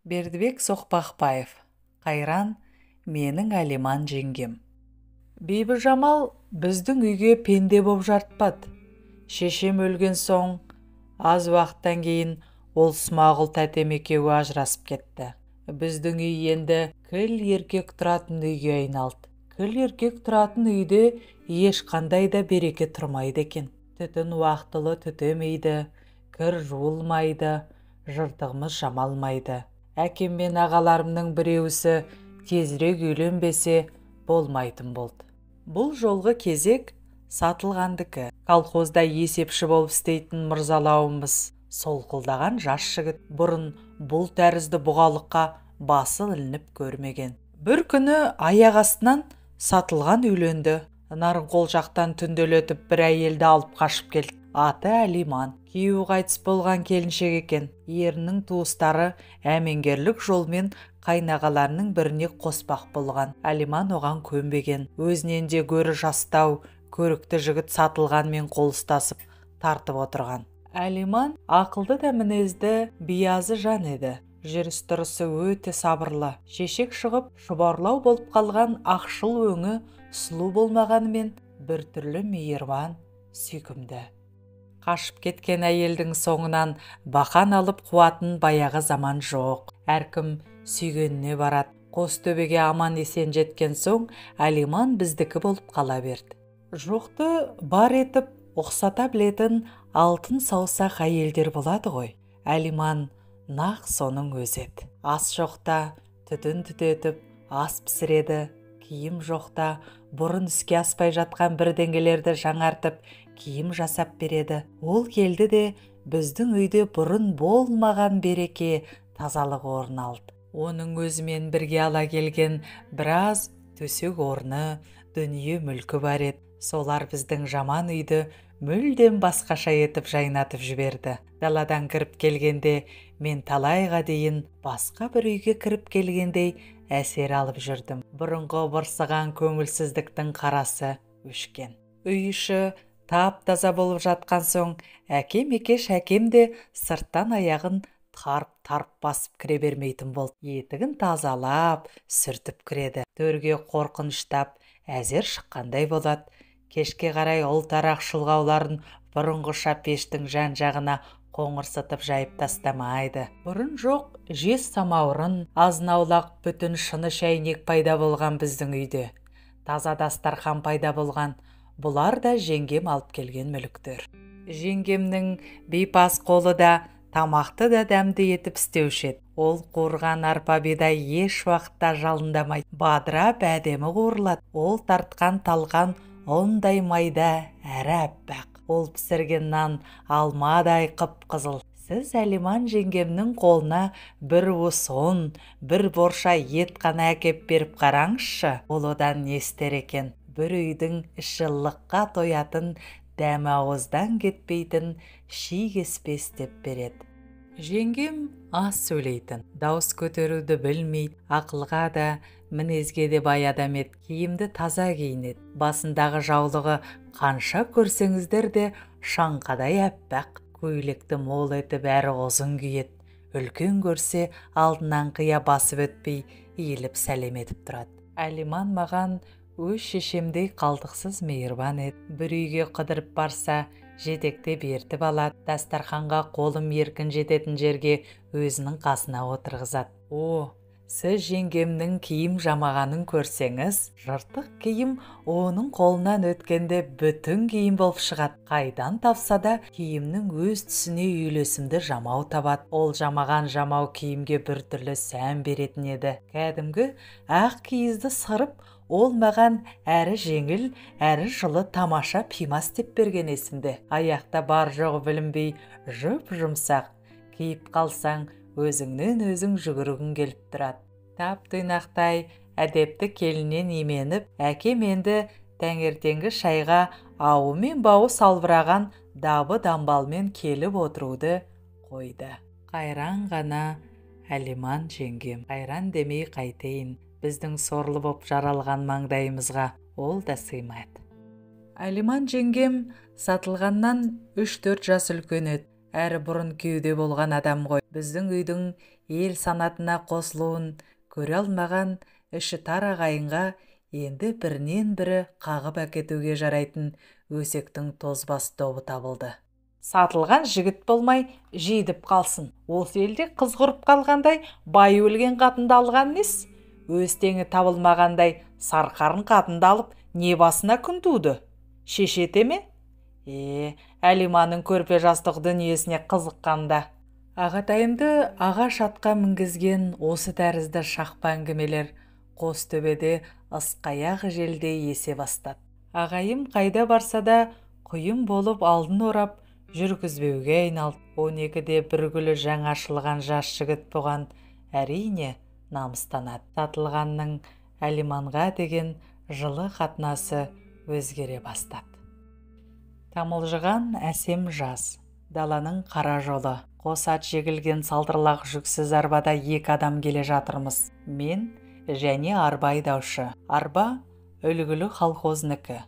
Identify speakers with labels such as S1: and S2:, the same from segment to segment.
S1: Бердібек Соқпақбаев. Қайран менің Әлиман жеңгем. Бибіжамал біздің үйге пенде боп жартпады. Шешем өлген соң аз уақыттан кейін ол Смағұл тәтем екеуі ажырасып кетті. Біздің үй енді кіл еркек тұратын үйге айналды. Кіл еркек тұратын үйде ешқандай да береке тұрмайды екен. Түтін уақтылы түтемейді, кір жуылмайды, жыртығымыз жамалмайды. Әкем мен ағаларымның біреуісі тезірек үйленбесе болмайтын болды. Бұл жолғы кезек сатылғандікі. Колхозда есепші болып істейтін мырзалауымыз солқылдаған жас жігіт бұрын бұл тәрізді бұғалыққа басы ілініп көрмеген. Бір күні аяқ астынан сатылған үйленді. Нарынқол жақтан түнделетіп бір әйелді алып қашып келді. Аты Әлиман. Күйеуі қайтыс болған келіншек екен. Ерінің туыстары әмеңгерлік жолмен қайнағаларының біріне қоспақ болған. Әлиман оған көнбеген. Өзінен де гөрі жастау, көрікті жігіт сатылғанмен қол ұстасып тартып отырған. Әлиман ақылды да мінезді, биязы жан еді. Жүріс-тұрысы өте сабырлы. Шешек шығып, шұбарлау болып қалған ақшыл өңі сұлу болмағанымен біртүрлі мейірбан, сүйкімді. Қашып кеткен әйелдің соңынан бақан алып қуатын баяғы заман жоқ. Әркім сүйгеніне барады. Қос төбеге аман есен жеткен соң Әлиман біздікі болып қала берді. Жоқты бар етіп ұқсата білетін алтын саусақ әйелдер болады ғой. Әлиман нақ соның өзі еді. Ас жоқта түтін түтетіп ас пісіреді. Киім жоқта бұрын іске аспай жатқан бірдеңелерді жаңартып киім жасап береді. Ол келді де біздің үйде бұрын болмаған береке, тазалық орын алды. Оның өзімен бірге ала келген біраз төсек орны, дүние мүлкі бар еді. Солар біздің жаман үйді мүлдем басқаша етіп жайнатып жіберді. Даладан кіріп келгенде мен талайға дейін басқа бір үйге кіріп келгендей әсер алып жүрдім. Бұрынғы бырсыған көңілсіздіктің қарасы өшкен. Үй іші тап-таза болып жатқан соң әкем екеш әкем де сырттан аяғын тарп-тарп басып кіре бермейтін болды. Етігін тазалап, сүртіп кіреді. Төрге қорқыныштап, әзер шыққандай болады. Кешке қарай ұлтарақ шұлғауларын бұрынғыша пештің жан-жағына қоңырсытып жайып тастамайды. Бұрын жоқ жез самаурын, азын-аулақ бүтін шыны шәйнек пайда болған біздің үйде. Таза дастархан пайда болған. Бұлар да жеңгем алып келген мүліктер. Жеңгемнің бейпас қолы да тамақты да дәмді етіп істеуші еді. Ол қуырған арпа бидай еш уақытта жалындамайды. Бадырап әдемі қуырылады. Ол тартқан талқан ондай майда әрі аппақ. Ол пісірген нан алмадай қып-қызыл. Сіз Әлиман жеңгемнің қолына бір уыс ұн, бір борша ет қана әкеп беріп қараңызшы. Ол одан не істер екен? Бір үйдің іші лыққа тоятын, дәмі ауыздан кетпейтін ши кеспе істеп береді. Жеңгем аз сөйлейтін, дауыс көтеруді білмейді, ақылға да, мінезге де бай адам еді. Киімді таза киінеді. Басындағы жаулығы қанша көрсеңіздер де шаңқадай аппақ. Көйлекті мол етіп әрі ұзын киеді. Үлкен көрсе алдынан қия басып өтпей иіліп сәлем етіп тұрады. Әлиман маған өз шешемдей қалдықсыз мейірбан еді. Бір үйге қыдырып барса, жетектеп ертіп алады. Дастарханға қолым еркін жететін жерге өзінің қасына отырғызады. О, сіз жеңгемнің киім жамағанын көрсеңіз, жыртық киім оның қолынан өткенде бүтін киім болып шығады. Қайдан тапса да киімнің өз түсіне үйлесімді жамау табады. Ол жамаған жамау киімге біртүрлі сән беретін еді. Кәдімгі ақ киізді сырып, ол маған әрі жеңіл, әрі жылы тамаша пима істеп берген есімде. Аяқта бар жоғы білінбей жұп-жұмсақ. Киіп қалсаң, өзіңнен өзің жүгіргің келіп тұрады. Тап тұйнақтай әдепті келіннен именіп, әкем енді таңертеңгі шайға ауы мен бауы салбыраған дабы дамбалмен келіп отыруды қойды. Қайран ғана Әлиман жеңгем, қайран демей қайтейін, біздің сорлы боп жаралған маңдайымызға ол да сыймайды. Әлиман жеңгем сатылғаннан 3-4 жас үлкен еді. Әрі бұрын күйеуде болған адам ғой. Біздің үйдің ел санатына қосылуын көре алмаған іші тар ағайынға енді бірінен бірі қағып әкетуге жарайтын өсектің тозбас тобы табылды. Сатылған жігіт болмай жидіп қалсын. Осы елде қыз құрып қалғандай бай өлген қатынды алған нес? Өз теңі табылмағандай сарқарын қатынды алып не басына күн туды? Шешете ме? Әлиманың көрпе жастық дүниесіне қызыққанда. Ағатайымды ағаш атқа мінгізген осы тәрізді шақпа әңгімелер қос төбеде ысқаяқ желдей есе бастады. Ағайым қайда барса да құйын болып алдын орап жүргізбеуге айналды. 12-де бір гүлі жаңа ашылған жас жігіт бұған әрине намыстанады. Сатылғанның Әлиманға деген жылы қатынасы өзгере бастады. Тамылжыған әсем жаз, даланың қара жолы. Қос ат жегілген салдырлақ жүксіз арбада екі адам келе жатырмыз. Мен және арба айдаушы. Арба үлгілі колхознікі.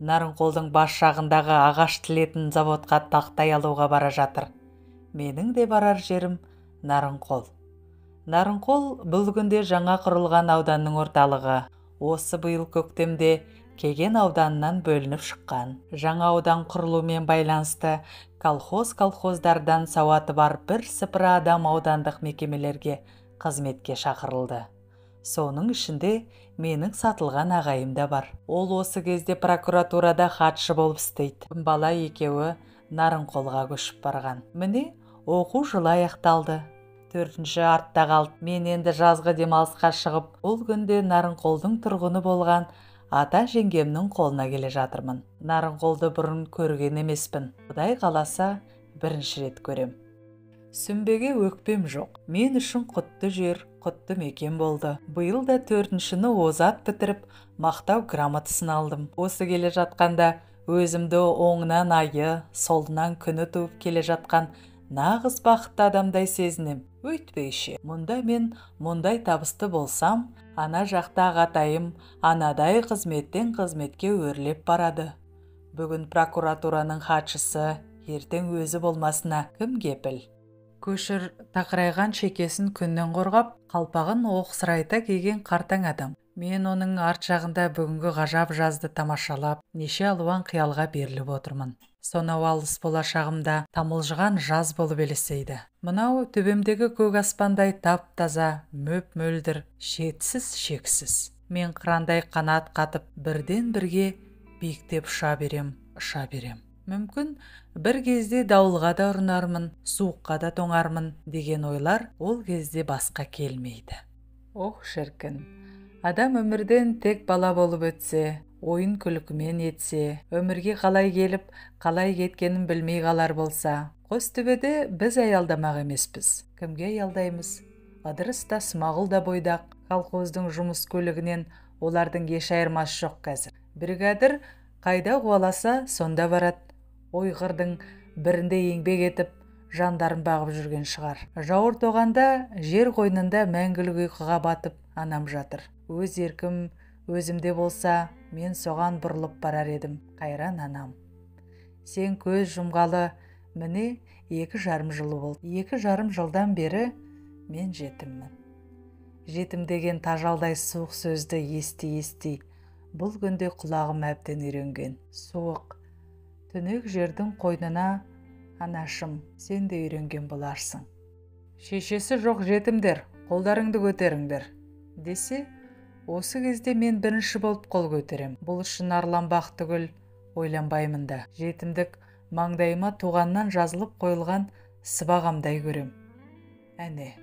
S1: Нарынқолдың бас жағындағы ағаш тілетін заводқа тақтай алуға бара жатыр. Менің де барар жерім Нарынқол. Нарынқол бұл күнде жаңа құрылған ауданның орталығы. Осы биыл көктемде Кеген ауданынан бөлініп шыққан. Жаңа аудан құрылумен байланысты колхоз-колхоздардан сауаты бар бір сыпыра адам аудандық мекемелерге қызметке шақырылды. Соның ішінде менің сатылған ағайым да бар. Ол осы кезде прокуратурада хатшы болып істейді. Бала екеуі Нарынқолға көшіп барған. Міне, оқу жылы аяқталды. 4-ші артта қалды. Мен енді жазғы демалысқа шығып, ол күнде Нарынқолдың тұрғыны болған ата жеңгемнің қолына келе жатырмын. Нарынқолды бұрын көрген емеспін. Құдай қаласа, бірінші рет көрем. Сүмбеге өкпем жоқ. Мен үшін құтты жер, құтты мекен болды. Биыл да 4-шіні озат бітіріп, мақтау грамотасын алдым. Осы келе жатқанда өзімді оңынан айы, солынан күні туып келе жатқан нағыз бақытты адамдай сезінем. Өйтпейше, мұнда мен мұндай табысты болсам, ана жақта ағатайым анадай қызметтен қызметке өрлеп барады. Бүгін прокуратураның хатшысы, ертең өзі болмасына кім кепіл? Көшір тақырайған шекесін күннен қорғап, қалпағын оқсырайта киген қартаң адам. Мен оның арт жағында бүгінгі ғажап жазды тамашалап, неше алуан қиялға беріліп отырмын. Сонау алыс болашағымда тамылжыған жаз болып елестейді. Мынау төбемдегі көк аспандай тап-таза, мөп-мөлдір, шетсіз шексіз. Мен қырандай қанат қатып, бірден бірге биіктеп ұша берем, ұша берем. Мүмкін бір кезде дауылға да ұрынармын, суыққа да тоңармын деген ойлар ол кезде басқа келмейді. Ох, шіркін! Адам өмірден тек бала болып өтсе, ойын күлкімен етсе, өмірге қалай келіп, қалай кеткенін білмей қалар болса. Қос төбеде біз аялдамақ емеспіз. Кімге аялдаймыз? Ыдырыс та Смағұл да бойдақ. Колхоздың жұмыс көлігінен олардың еш айырмасы жоқ қазір. Бригадир қайда қуаласа, сонда барады. Ойғырдың бірінде еңбек етіп, жандарын бағып жүрген шығар. Жауыр тоғанда жер қойнында мәңгілік ұйқыға батып анам жатыр. Өз еркім өзімде болса, мен соған бұрылып барар едім. Қайран анам. Сен көз жұмғалы міне 2,5 жыл болды. 2,5 жылдан бері мен жетіммін. Жетім деген тажалдай суық сөзді ести-ести бұл күнде құлағым әбден үйренген. Суық түнек жердің қойнына анашым, сен де үйренген боларсың. Шешесі жоқ жетімдер, қолдарыңды көтеріңдер десе, осы кезде мен бірінші болып қол көтерем. Бұл үшін арланбақ түгіл ойланбаймын да. Жетімдік маңдайыма туғаннан жазылып қойылған сыбағамдай көрем. Әне,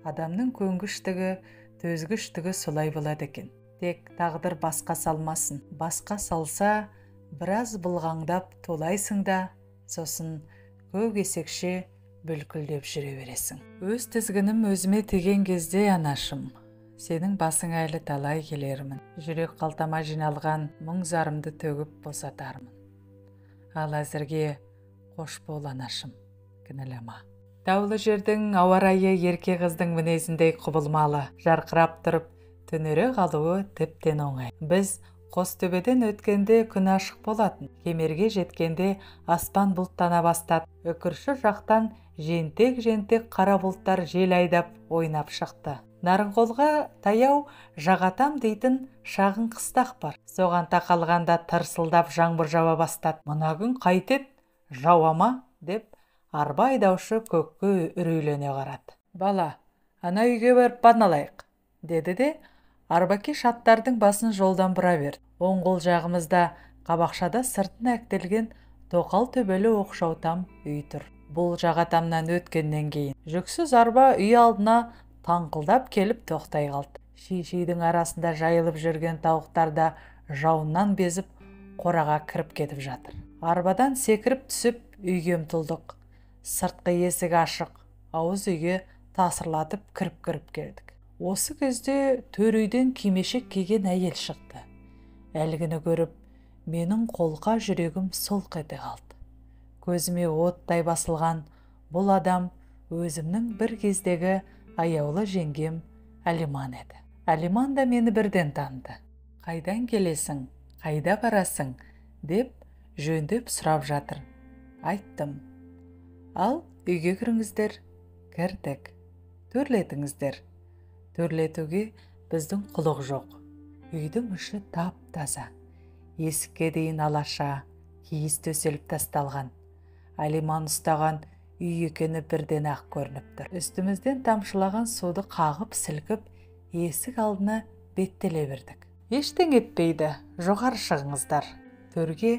S1: адамның көнгіштігі, төзгіштігі солай болады екен. Тек тағдыр басқа салмасын. Басқа салса, біраз бұлғаңдап тулайсың да, сосын көк есекше бүлкілдеп жүре бересің. Өз тізгінім өзіме тиген кезде, анашым, сенің басың әлі талай келермін. Жүрек қалтама жиналған мұң зарымды төгіп босатармын. Ал әзірге қош бол, анашым, кінәлама. Таулы жердің ауа райы ерке қыздың мінезіндей құбылмалы, жарқырап тұрып, түнере қалуы тіптен оңай. Біз Қостөбеден өткенде күн ашық болатын. Кемерге жеткенде аспан бұлттана бастады. Үкірші жақтан Жентек-жентек қара бұлттар жел айдап ойнап шықты. Нарынқолға таяу Жағатам дейтін шағын қыстақ бар. Соған тақалғанда тырсылдап жаңбыр жауа бастады. Мына күн қайтет, жауа ма? Деп арба айдаушы көкке үрейлене қарады. Бала, ана үйге барып паналайық, деді де арбакеш аттардың басын жолдан бұра берді. Оң қол жағымызда қабақшада сыртын әктелген тоқал төбелі оқшау там үй тұр. Бұл Жағатамнан өткеннен кейін жүксіз арба үй алдына таңқылдап келіп тоқтай қалды. Ши-шидің арасында жайылып жүрген тауықтар да жауыннан безіп қораға кіріп кетіп жатыр. Арбадан секіріп түсіп үйге ұмтылдық. Сыртқы есік ашық, ауыз үйге тасырлатып кіріп-кіріп келдік. Осы кезде төр үйден кимешек киген әйел шықты. Әлгіні көріп, менің қолқа жүрегім солқ ете қалды. Көзіме оттай басылған бұл адам өзімнің бір кездегі аяулы жеңгем Әлиман еді. Әлиман да мені бірден таныды. Қайдан келесің, қайда барасың, деп жөндеп сұрап жатыр. Айттым. Ал үйге кіріңіздер. Кірдік. Төрлетіңіздер. Төрлетуге біздің құлық жоқ. Үйдің іші тап-таза. Есікке дейін алаша, киіз төселіп тасталған. Әлиман ұстаған үй екені бірден ақ көрініп тұр. Үстімізден тамшылаған суды қағып сілкіп, есік алдына беттеле бердік. Ештеңе етпейді, жоғары шығыңыздар. Төрге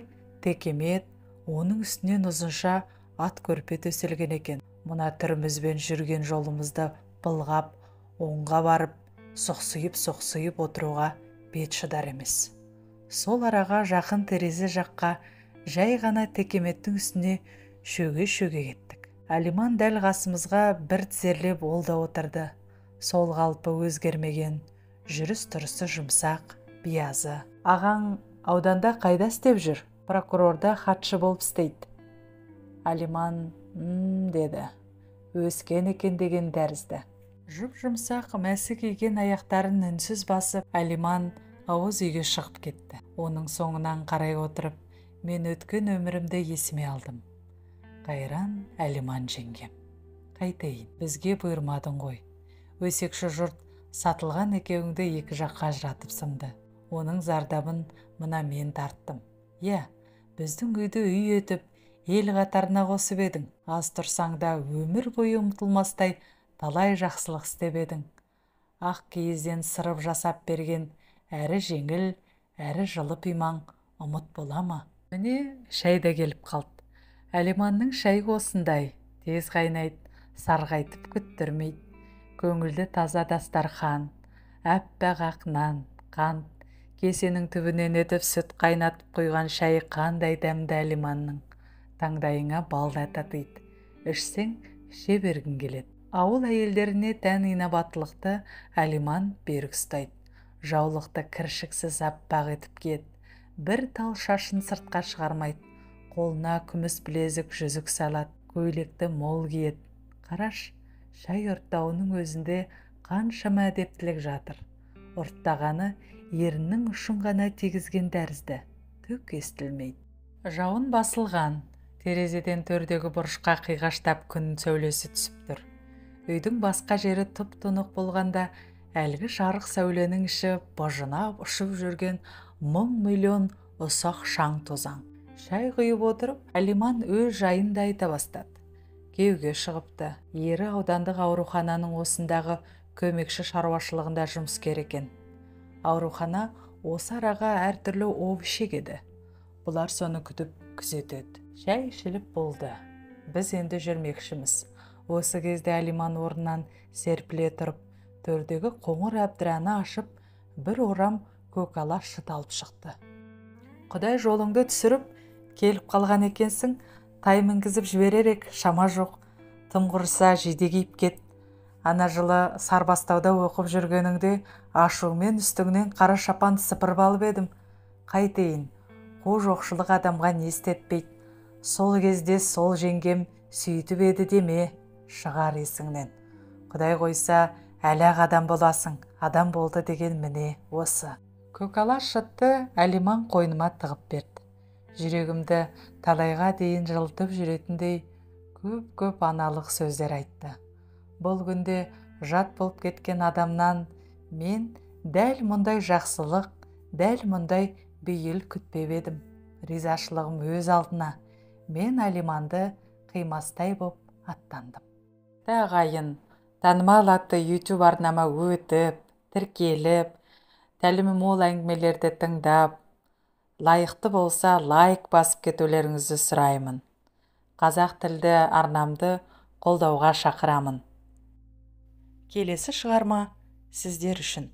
S1: текемет, оның үстінен ұзынша ат көрпе төселген екен. Мына түрімізбен жүрген жолымызды былғап, оңға барып, соқсиып-соқсиып отыруға бет шыдар емес. Сол араға жақын терезе жаққа жай ғана текеметтің үстіне шөге-шөге кеттік. Әлиман дәл қасымызға бір тізерлеп ол да отырды. Сол қалпы өзгермеген, жүріс-тұрысы жұмсақ, биязы. Ағаң ауданда қайда істеп жүр? Прокурорда хатшы болып істейді. Әлиман деді. Өскен екен деген тәрізді. Жұп-жұмсақ мәсі киген аяқтарын үнсіз басып, Әлиман ауыз үйге шығып кетті. Оның соңынан қарай отырып, мен өткен өмірімді есіме алдым. Қайран Әлиман жеңгем. Қайтейін, бізге бұйырмадың ғой. Өсекші жұрт сатылған екеуіңді екі жаққа ажыратып сынды. Оның зардабын мына мен тарттым. Иә, біздің үйді үй етіп, ел қатарына қосып едің. Аз тұрсаң да өмір бойы ұмытылмастай талай жақсылық істеп едің. Ақ киізден сырып жасап берген әрі жеңіл, әрі жылы пимаң ұмыт бола ма? Міне шай да келіп қалды. Әлиманның шайы осындай, тез қайнайды, сарғайтып күттірмейді. Көңілді таза дастархан, әппақ ақ нан, қант, кесенің түбінен өтіп сүт қайнатып құйған шайы қандай дәмді Әлиманның. Таңдайыңа бал да татиды, ішсең іше бергің келеді. Ауыл әйелдеріне тән инабаттылықты Әлиман берік ұстайды. Жаулықты кіршіксіз аппақ етіп киеді. Бір тал шашын сыртқа шығармайды. Қолына күміс білезік жүзік салады, көйлекті мол киеді. Қараш, шай ұрттауының өзінде қаншама әдептілік жатыр. Ұрттағаны еріннің ұшын ғана тигізген тәрізді, түк естілмейді. Жауын басылған, терезеден төрдегі бұрышқа қиғаштап күн сәулесі түсіп тұр. Үйдің басқа жері тұп-тұнық болғанда, әлгі жарық сәуленің іші быжынап ұшып жүрген мың миллион ұсақ шаң тозаң. Шай құйып отырып, Әлиман өз жайын да айта бастады. Күйеуге шығыпты. Ері аудандық аурухананың осындағы көмекші шаруашылығында жұмыскер екен. Аурухана осы араға әртүрлі овощ егеді. Бұлар соны күтіп күзетеді. Шай ішіліп болды. Біз енді жүрмекшіміз. Осы кезде Әлиман орнынан серпіле тұрып, төрдегі қоңыр әбдіраны ашып, бір орам көкала шыт алып шықты. Құдай жолыңды түсіріп, келіп қалған екенсің, тай мінгізіп жіберерек шама жоқ, тым құрыса жиде киіп кет. Ана жылы Сарбастауда оқып жүргеніңде ашумен үстіңнен қара шапан сыпырып алып едім. Қайтейін, қу жоқшылық адамға не істетпейді. Сол кезде сол жеңгем сөйтіп еді деме, шығар есіңнен. Құдай қойса, әлі-ақ адам боласың, адам болды деген міне осы. Көкала шытты Әлиман қойныма тығып берді. Жүрегімді талайға дейін жылытып жүретіндей Көп-көп аналық сөздер айтты. Бұл күнде жат болып кеткен адамнан мен дәл мұндай жақсылық, дәл мұндай бейіл күтпеп едім. Ризашылығым өз алдына. Мен Алиманды қимастай боп аттандым. Ағайын, танымал атты YouTube арнама өтіп, тіркеліп, тәлімі мол әңгімелерді тыңдап, лайықты болса лайк басып кетулеріңізді сұраймын. Қазақ тілді арнамды қолдауға шақырамын. Келесі шығарма сіздер үшін.